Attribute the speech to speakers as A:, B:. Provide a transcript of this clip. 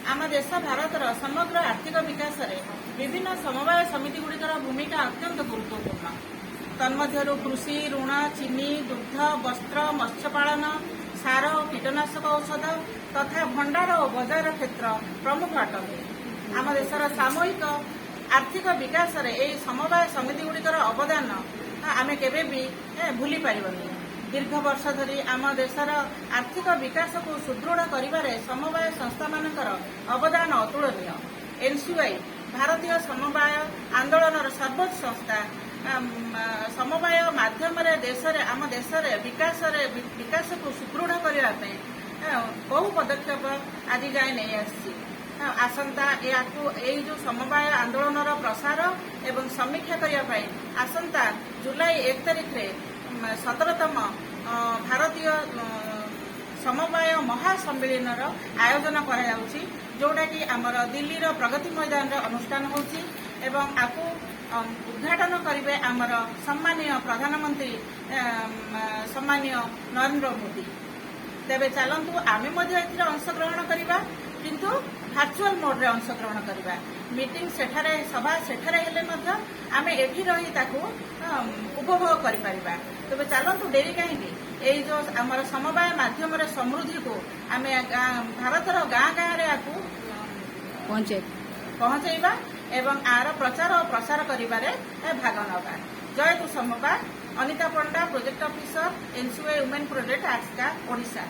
A: ଆମ ଦେଶ ଭାରତର ସମଗ୍ର ଆର୍ଥିକ ବିକାଶରେ ବିଭିନ୍ନ ସମବାୟ ସମିତିଗୁଡ଼ିକର ଭୂମିକା ଅତ୍ୟନ୍ତ ଗୁରୁତ୍ୱପୂର୍ଣ୍ଣ। ତନ୍ମଧ୍ୟରୁ କୃଷି ଋଣ, ଚିନି, ଦୁଗ୍ଧ, ବସ୍ତ୍ର, ମତ୍ସ୍ୟପାଳନ, ସାର ଓ କୀଟନାଶକ ଔଷଧ ତଥା ଭଣ୍ଡାର ଓ ବଜାର କ୍ଷେତ୍ର ପ୍ରମୁଖ ଅଟନ୍ତି। ଆମ ଦେଶର ସାମୂହିକ ଆର୍ଥିକ ବିକାଶରେ ଏହି ସମବାୟ ସମିତିଗୁଡ଼ିକର ଅବଦାନ ଆମେ କେବେ ବି ଭୁଲି ପାରିବନି। ଦୀର୍ଘ ବର୍ଷ ଧରି ଆମ ଦେଶର ଆର୍ଥିକ ବିକାଶକୁ ସୁଦୃଢ଼ କରିବାରେ ସମବାୟ ସଂସ୍ଥାମାନଙ୍କର ଅବଦାନ ଅତୁଳନୀୟ। ଏନ୍ସିଓଆଇ, ଭାରତୀୟ ସମବାୟ ଆନ୍ଦୋଳନର ସର୍ବୋଚ୍ଚ ସଂସ୍ଥା, ସମବାୟ ମାଧ୍ୟମରେ ଦେଶରେ ଆମ ଦେଶରେ ବିକାଶକୁ ସୁଦୃଢ଼ କରିବା ପାଇଁ ବହୁ ପଦକ୍ଷେପ ଆଜି ଯାଏଁ ନେଇ ଆସିଛି। ଆସନ୍ତା ଏହାକୁ ଏଇ ଯୋଉ ସମବାୟ ଆନ୍ଦୋଳନର ପ୍ରସାର ଏବଂ ସମୀକ୍ଷା କରିବା ପାଇଁ ଆସନ୍ତା ଜୁଲାଇ 1 ତାରିଖରେ 17ତମ ଭାରତୀୟ ସମବାୟ ମହାସମ୍ମିଳନୀର ଆୟୋଜନ କରାଯାଉଛି, ଯୋଉଟାକି ଆମର ଦିଲ୍ଲୀର ପ୍ରଗତି ମଇଦାନରେ ଅନୁଷ୍ଠାନ ହେଉଛି ଏବଂ ଆକୁ ଉଦ୍ଘାଟନ କରିବେ ଆମର ସମ୍ମାନୀୟ ପ୍ରଧାନମନ୍ତ୍ରୀ ସମ୍ମାନୀୟ ନରେନ୍ଦ୍ର ମୋଦି। ତେବେ ଚାଲନ୍ତୁ, ଆମେ ମଧ୍ୟ ଏଥିରେ ଅଂଶଗ୍ରହଣ କରିବା, କିନ୍ତୁ ଭାର୍ଚୁଆଲ ମୋଡରେ ଅଂଶଗ୍ରହଣ କରିବା। ମିଟିଂ ସେଠାରେ, ସଭା ସେଠାରେ ହେଲେ ମଧ୍ୟ ଆମେ ଏଠି ରହି ତାକୁ ଉପଭୋଗ କରିପାରିବା। ତେବେ ଚାଲନ୍ତୁ, ଡେରି କାହିଁକି? ଏଇ ଯୋଉ ଆମର ସମବାୟ ମାଧ୍ୟମରେ ସମୃଦ୍ଧିକୁ ଆମେ ଭାରତର ଗାଁ ଗାଁରେ ଆକୁ
B: ପହଞ୍ଚାଇ
A: ପହଞ୍ଚାଇବା ଏବଂ ଆର ପ୍ରଚାର ଓ ପ୍ରସାର କରିବାରେ ଭାଗ ନେବା। ଜୟତୁ ସମବାୟ। Anita Panda, project officer, NCOI women project, Aska, Odisha.